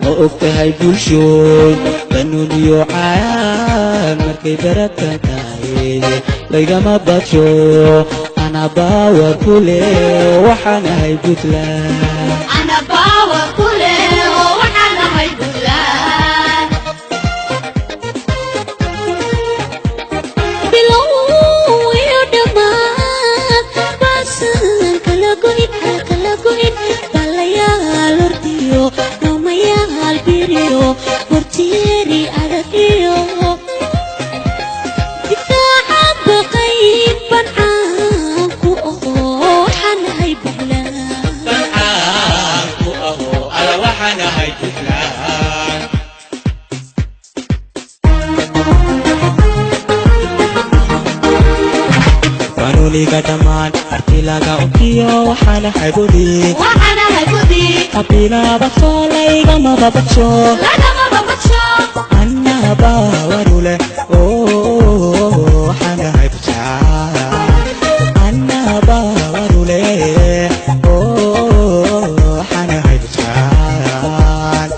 Ma ogtahay bulshooy banuuniyo caan markay baratan tahay laygama badsho ana baawar ku leh waxaan ahay Puntland. Bilow iyo dhammaad baasan kala goyn, kala goyn balayaal ordiyo dhammayaal biriyo hortieri adag iyo difaaca baqayn bancaan ku aho waxaan ahay Puntland. Bancaan ku aho ala waxaan ahay Puntland. Fanuuniga dhammaan artilaga ukiyo waxaan ahay budi Waxaan ahay Budi. Qabiilaba laygama babadsho Lagama babadsho. Anaa baawaru leh oo waxaan ahay Puntland. Anaa baawaru leh oo waxaan ahay Puntland.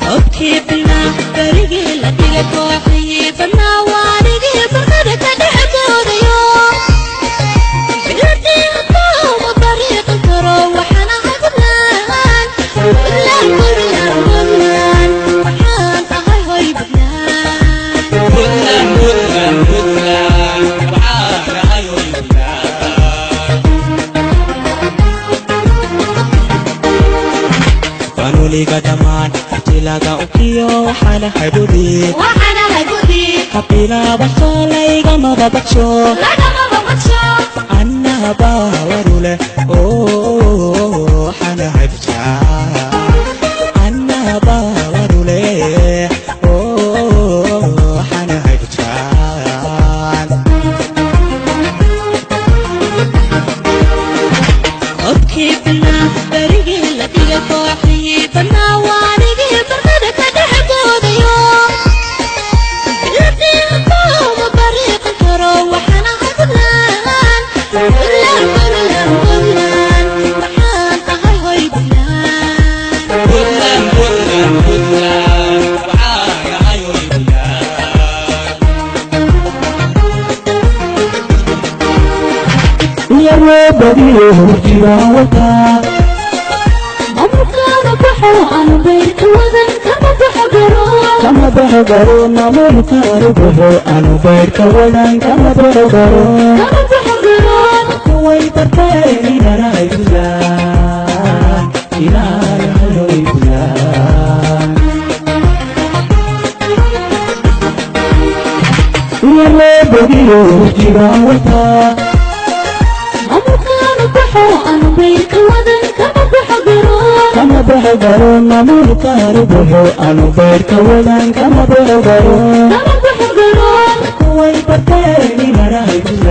Codkii bilnaa berigii la dhigay kooxihii badnaa waanigii barqada ka dhex doodayo biladii hadbauma dariiqan karo waxaan ahay Puntland, Puntland, Puntland, Puntland waxaan ahay hoy Puntland. Puntland, Puntland, Puntland waxaan ahay hoy Puntland. Fanuuniga dhammaan artilaga ukiyo waxaan ahay budi Waxaan ahay Budi. Qabiilaba laygama babadsho Lagama babadsho. Anaa baawaru leh oo waxaan ahay Puntland. Anaa baawaru leh oo waxaan ahay Puntland. Codkii bilnaa berigii la dhigay kooxihii badnaa waanigii barqada ka dhex doodayo biladii hadbauma dariiqan karo waxaan ahay Puntland, Puntland, Puntland, Puntland waxaan ahay hoy Puntland. Puntland, Puntland, Puntland waxaan ahay hoy Puntland. Iyaroo badiyo hurjibaan wataa Maamulkaana baxo aanu bayrka wadan kama baxo garo kama baxo garo maamulkaanu baxo aanu baydhka wadan kama baxo garo Kama baxo garo. Way barteen inaan Puntland, inaan ahay Puntland. Iyaroo badiyo hurjibaan wataa Maamulkaana baxo aanu bayrka wadan kama baxo garo kama baxo garo maamulkaanu baxo aanu baydhka wadan kama baxo garo Kama baxo garo. Way barteen inaan ahay Puntland.